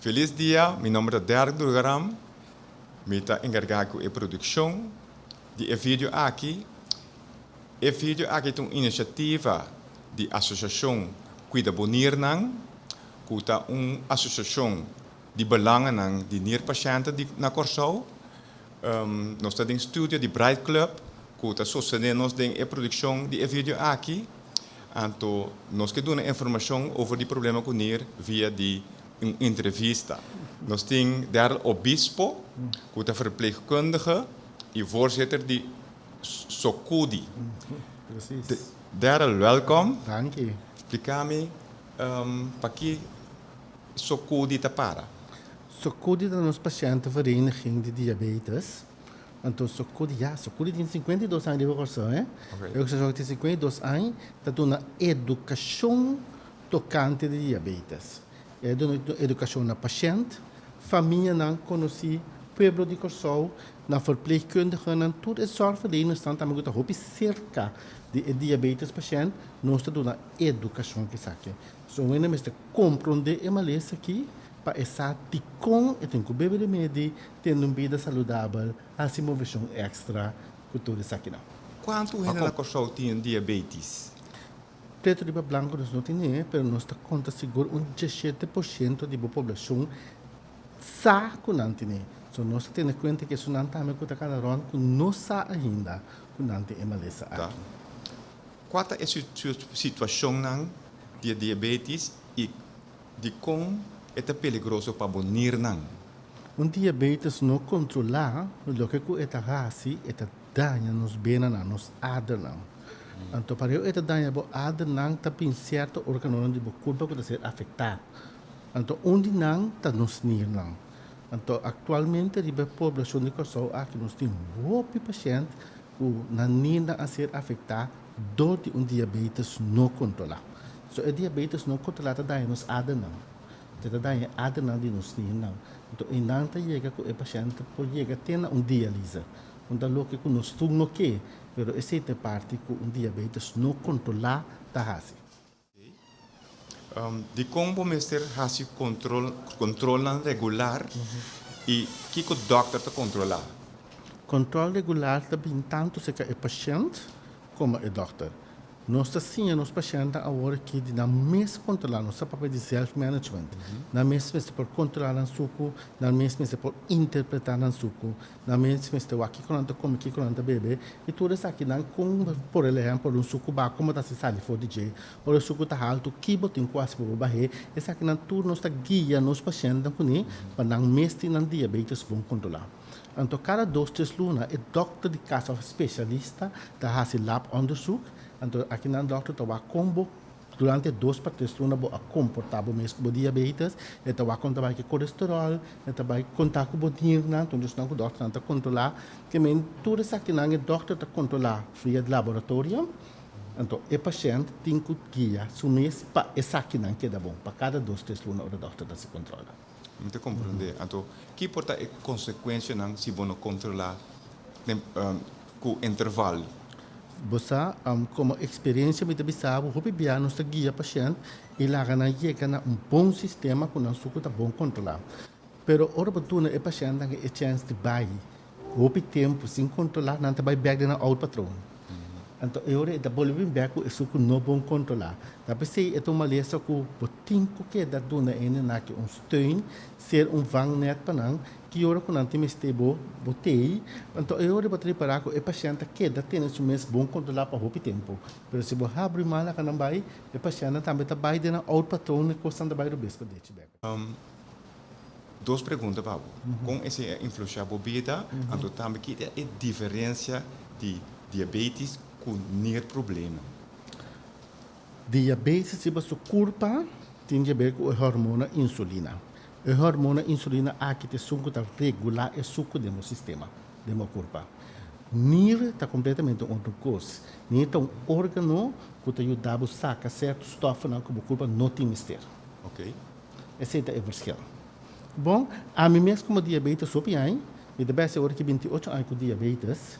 Felis dia, mi nomber ta Derek Durgaram. Mi ta enkargá ku e produkshon di e video aki. E video aki ta un inisiativa di Asosiashon Kuida Bo Nirnan, ku ta un asosiashon di belangennan di nirpashènten di na Kòrsou. Nos ta den studio di Bright Club ku ta sostené nos den e produkshon di e video aki. Anto nos ke duna informashon over di problema ku nir via di un entrevista. Nos tin Darryl Obispo ku ta verpleegkundige i voorzitter di Socudi. Darryl, wèlkom. Danki. Splika mi paki Socudi ta para. Socudi ta nos pashèntenvereniging di diabetes. Anto Socudi, ya, Socudi tin 52 aña riba Kòrsou, hè. Ok. E organisashon tin 52 aña, ta duna edukashon tokante di diabetes. E duna edukashon na pashènt, famianan, konosí, pueblo di Kòrsou, na verpleegkundigennan, tur e zòrgverlenersnan tambe ku ta hopi serka di e diabetes pashènt, nos ta duna edukashon ku esaki. So un hende mester komprondé e malesa aki pa e sa dikon e tin ku bebe remedi, tene un bida saludabel, hasi moveshon èkstra ku tur esakinan. Kuantu hende na Kòrsou tin diabetis? Pretu riba blanku nos no tine, pero nos ta konta sigur un 17% di bo poblashon sa ku nan tine. So nos ta tene kuenta ku esunnan tambe ku ta kana rònt ku no sa ainda ku nan tin e malesa aki. Kua ta e situashonnan di e diabetis i dikon e ta peligroso pa bo nirnan? Un diabetes no kontrolá, loke ku e ta hasi, e ta daña nos benanan, nos adernan. Anto pareu e ta daña bo adernan ta bin sierto organonan di bo kurpa ku ta ser afektá. Anto un di nan ta nos nirnan. Anto aktualmente riba e poblashon di Kòrsou aki nos tin hopi pashènt ku nan nirnan a ser afektá dor di un diabetes no kontrolá. So e diabetes no kontrolá ta daña nos adernan. E ta daña e adernan di nos nirnan. Anto einan ta yega ku e pashènt por yega te na un dialise. Un ta loke ku nos tur no ke, pero esei ta e parti ku un diabetes no kontrolá ta hasi. Dikon bo mester hasi kontrol kontrolnan regular i kiko dòkter ta kontrolá? Kontrol regular ta bin tantu serka e pashènt komo e dòkter. Nos ta siña nos pashèntnan awor aki di nan mes kontrolá, nos ta papia di zelfmanagement. Nan mes mester por kontrolá nan suku, nan mes mester por interpretá nan suku, nan mes mester wak kiko nan ta kome, kiko nan ta bebe, i tur esakinan kon, por ehèmpel, un suku baho komo ta hasi sali for di dje, ora e suku ta haltu ki bo tin ku hasi pa bo bah'é, esakinan tur nos ta guia nos pashèntnan kuné pa nan mes tin nan diabetes bon kontrolá. Anto kada dos tres luna e dòkter di kas òf spesialista ta hasi lab òndersuk. Anto akinan dòkter ta wak kon bo durante dos pa tres luna bo a komportá bo mes ku bo diabetes. E ta wak kon ta bai ku e kolesteròl, e ta bai kontá ku bo nirnan. Anto esnan ku dòkternan ta kontrolá. Ke men tur esakinan e dòkter ta kontrolá via laboratorio. Anto e pashènt tin ku guia su mes pa esakinan keda bon pa kada dos tres luna ora dòkter ta hasi kontrol. Mi ta komprondé. Anto, ki por ta e konsekuensianan si bo no kontrolá ku interval? Bo sa, komo eksperensia mi ta bisa bo, hopi bia nos ta guia pashènt i laga nan yega na un bon sistema ku nan suku ta bon kontrolá. Pero ora bo duna e pashèntnan e chèns di bai hopi tempu sin kontrolá, nan ta bai bèk den nan oud patroon. Anto e ora e ta bolbe bin bèk ku esun ku no bon kontrolá. Ta p'esei e ta un malesa ku bo tin ku keda duna e hendenan aki un steun, ser un vangnet pa nan, ki ora ku nan tin mester bo, bo t'ei. Anto e ora bo ta ripará ku e pashènt ta keda tene su mes bon kontrolá pa hopi tempu. Pero si bo habri mal laga nan bai, e pashèntnan tambe ta bai den nan oud patroon e kosnan ta bai robes pa dechi bèk. Dos pregunta pa bo. Kon esei a influenshá bo bida? Anto tambe ki ta e diferensia di diabetis ku nierproblema? Diabetis riba su kurpa tin di haber ku e hormona insulina. E hormona insulina aki ta esun ku ta regulá e suku den bo sistema, den bo kurpa. Nier ta kompletamente un otro kos. Nier ta un órgano ku ta yuda bo saka sèrto stòfnan ku bo kurpa no tin mester. Esei ta e verschil. Bon, ami mes komo diabetes hopi aña, mi ta bèstia ora ki 28 aña ku diabetes,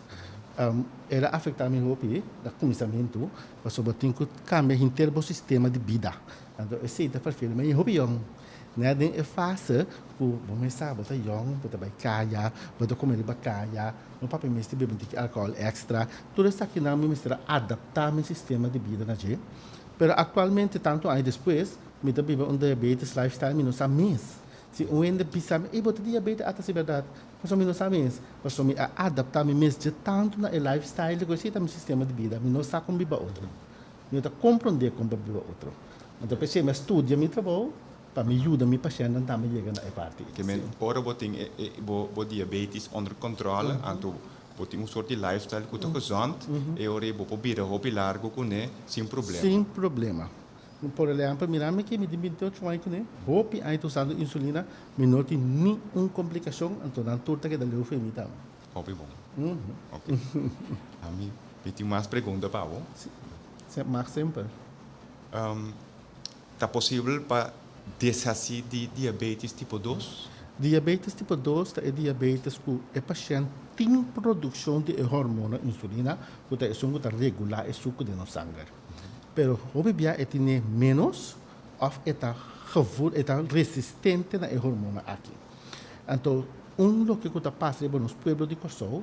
el a afektá mi hopi na kuminsamentu, pasobra bo tin ku kambia henter bo sistema di bida. Anto esei ta ferfel mi hopi yòn. Net den e fase ku bo mes sa bo ta yòn, bo ta bai kaya, bo ta kome riba kaya, no papia mester bebe un tiki alkohòl èkstra. Tur esakinan mi mester a adaptá mi sistema di bida na dje. Pero aktualmente tantu aña despues mi ta biba un diabetes lifestyle mi no sa mes. Si un hende bisa mi, ey bo ta diabetes, ata si bèrdat. Pasobra mi no sa mes. Pasobra mi a adaptá mi mes dje tantu na e lifestyle ku esei ta mi sistema di bida. Mi no sa kon biba otro. Mi no ta komprondé kon pa biba otro. Anto p'esei mi a studia mi trabou pa mi yuda mi pashèntnan tambe yega na e parti ei. Ke men ora bo tin e bo diabetes onder kòntròle, anto bo tin un sort di lifestyle ku ta gezond, e ora ei bo por bira hopi largu kuné sin problema. Sin problema. Por ehempel, mira mi aki, mi tin 28 aña kuné, hopi aña ta usando insulina, mi no tin ni un komplikashon, anto nan tur ta keda leu for mi tambe. Hopi bon. Ok. Ami, mi tin mas pregunta pa bo. Si, mag semper. Ta posibel pa deshasí di diabetes tipo dos? Diabetes tipo dos ta e diabetes ku e pashènt tin produkshon di e hormona insulina ku ta esun ku ta regulá e suku den nos sanger. Pero hopi bia e tine ménos òf e ta gevoel, e ta resistente na e hormona aki. Anto un loke ku ta pasa riba nos pueblo di Kòrsou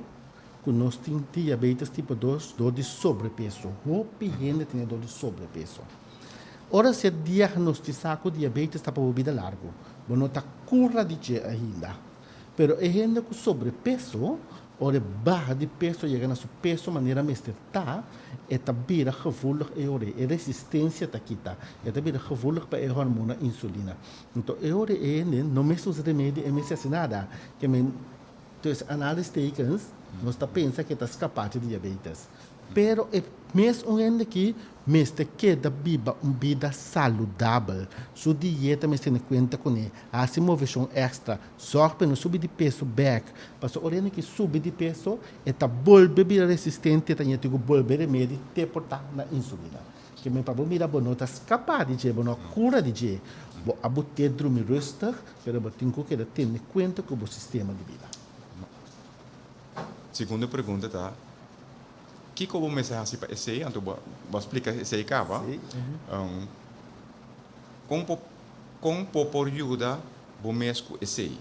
ku nos tin diabetes tipo dos dor di sobrepeso. Hopi hende tin e dor di sobrepeso. Ora ser diagnostisá ku diabetes ta pa bo bida largu. Bo no ta kura di dje ainda. Pero e hende ku sobrepeso, ora e baha di peso yega na su peso manera mester ta, e ta bira gevoelig e ora ei. E resistensia ta kita. E ta bira gevoelig pa e hormona insulina. Anto e ora ei e hende no mester usa remedi, e mester hasi nada. Ke men Dus aanhalingstekens, nos ta pensa ku e ta skapá di diabetes. Pero e mes un hende aki mester keda biba un bida saludabel. Su dieta mester tene kuenta kuné, hasi moveshon èkstra, sòrg pa e no subi di peso bèk. Pasobra ora e hende aki subi di peso, e ta bolbe bira resistente, e ta ña tin ku bolbe remedi te por ta na insulina. Ke men pa bo mira bo no ta skapá di dje, bo no a kura di dje. Bo a bot'é drumi rustig, pero bo tin ku keda tene kuenta ku bo sistema di bida. Segundo pregunta ta, kiko bo mester hasi pa esei? Anto bo a splika esei kaba. Kon bo kon bo por yuda bo mes ku esei?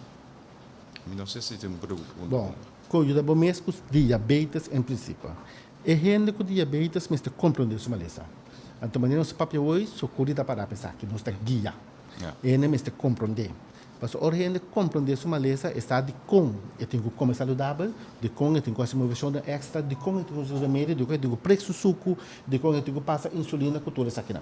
Mi no sa si ta un pregunta. Bon, kon yuda bo mes ku diabetes en prinsipio? E hende ku diabetes mester komprondé su malesa. Anto manera nos ta papia hoy, sokuri ta pará pa esaki, nos ta guia. E hende mester komprondé. Pasobra ora e hende komprondé su malesa, e sa dikon e tin ku kome saludabel, dikon e tin ku hasi moveshonnan èkstra, dikon e tin ku usa remedio, dikon e tin ku prek su suku, dikon e tin ku pasa insulina ku tur esakinan.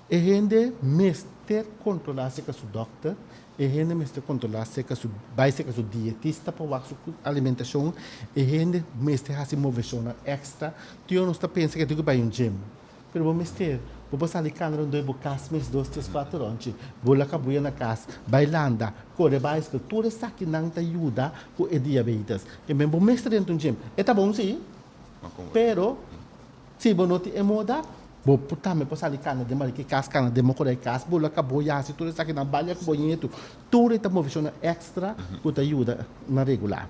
E hende mester kontrolá serka su dòkter, e hende mester kontrolá serka su, bai serka su dietista pa wak su alimentashon, e hende mester hasi moveshonnan èkstra. Tin nos ta pensa ku e tin ku bai un gym, pero bo mester, bo por sali kana rondó bo kas mes dos, tres, kuater ròntchi, bula kabuya na kas, bai landa, kore baiskel, tur esakinan ta yuda ku e diabetes. E men bo mester drenta un gym, e ta bon si, pero Si bo no tin e moda, bo por tambe por sali kana den bariki kas, kana den mokorai kas, bula kaboya, hasi tur esakinan, balia ku bo ñetu. Tur e ta moveshonnan èkstra ku ta yuda na regulá.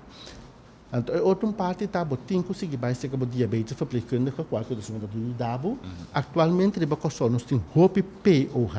Anto e otro un parti ta bo tin ku sigui bai serka bo diabetes verpleegkundige kual ku ta esun ku ta yuda bo. Aktualmente riba Kòrsou nos tin hopi POH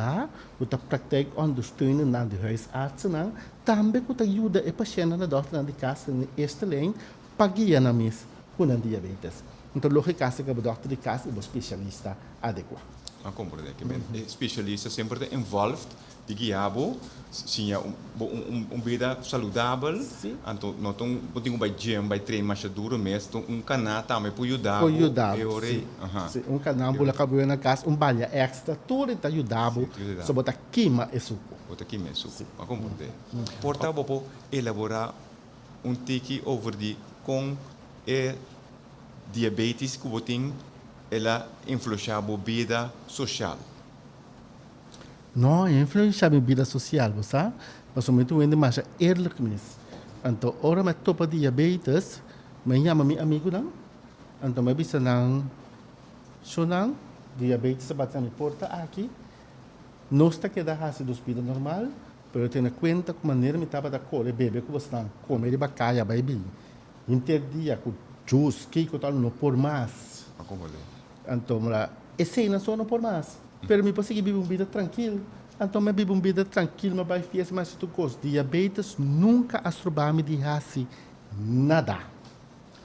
ku ta praktijk ondersteunennan di huisartsennan tambe ku ta yuda e pashèntnan na dòkternan di kas den e eerste lijn pa guia nan mes ku nan diabetes. Anto lógika si ku bo dòkter di kas i bo spesialista adekuá. A komprendé. Ke men e spesialista semper ta involved di guia bo, siña bo un bida saludabel. Sí. Anto no ta un bo tin ku bai gym, bai train masha duro mes, ta un kaná tambe por yuda bo. Por yuda e bo, ora ei. sí. Aha. Sí, un kaná, un bula kabuyo na kas, un balia èkstra, tur e ta yuda bo, Sí, tur e ta. so bo ta kima e suku. Bo ta kima e suku. Sí. A komprendé. Por ta bo por elaborá un tiki over di kon e diabetes ku bo tin el a influensha bo bida sosial? No, e influensha mi bida sosial, bo sa, pasobra mi ta un hende masha eerlijk mes. Anto ora mi a topa diabetes, mi a yama mi amigunan, anto mi a bisa nan, Shownan, diabetes a bati na mi porta aki, nos ta keda hasi nos bida normal, Pero tene kuenta ku manera mi tabata kore bebe ku bosnan kome riba kaya bai bin henter dia ku jus kiko tal no por mas. A komprende. Anto mira eseinan so no por mas. Pero mi por sigui biba un bida trankil. Anto mi a biba un bida trankil, mi a bai fiesta, mi a hasi tur kos. Diabetes nunka a stroba mi di hasi nada.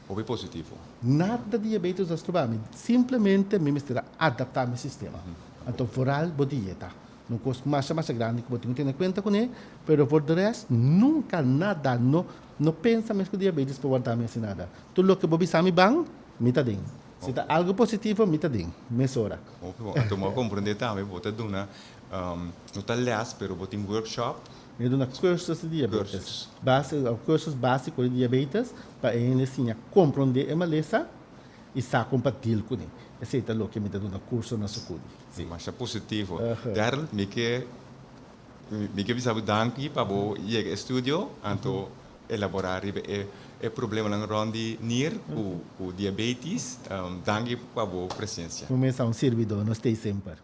Hopi positivo. Nada diabetes a stroba mi. Simplemente mi mester a adapta mi sistema. Anto vooral bo dieta. Un kos masha masha grandi ku bo tin ku tene kuenta kuné, pero voor de rest nunka nada, no no pensa mes ku diabetes por warda mi hasi nada. Tur loke bo bisa mi ban, mi ta den. Si ta algu positivo, mi ta den mesora. Hopi bon. Anto bo a komprendé tambe bo ta duna, no ta lès, pero bo tin workshop. Mi duna cursus di diabetes. Cursus. Base, cursus básiko di diabetes pa e hende siña komprondé e malesa i sa kon pa deal kuné. Esei ta loke mi ta duna curso na Sukudi. Si. Masha positivo. Darryl, mi ke mi ke bisa bo danki pa bo yega e studio anto elaborá riba e e problemanan rònt di nir ku ku diabetes. Danki pa bo presensia. Bo mes ta un sirbidó, nos t'ei semper.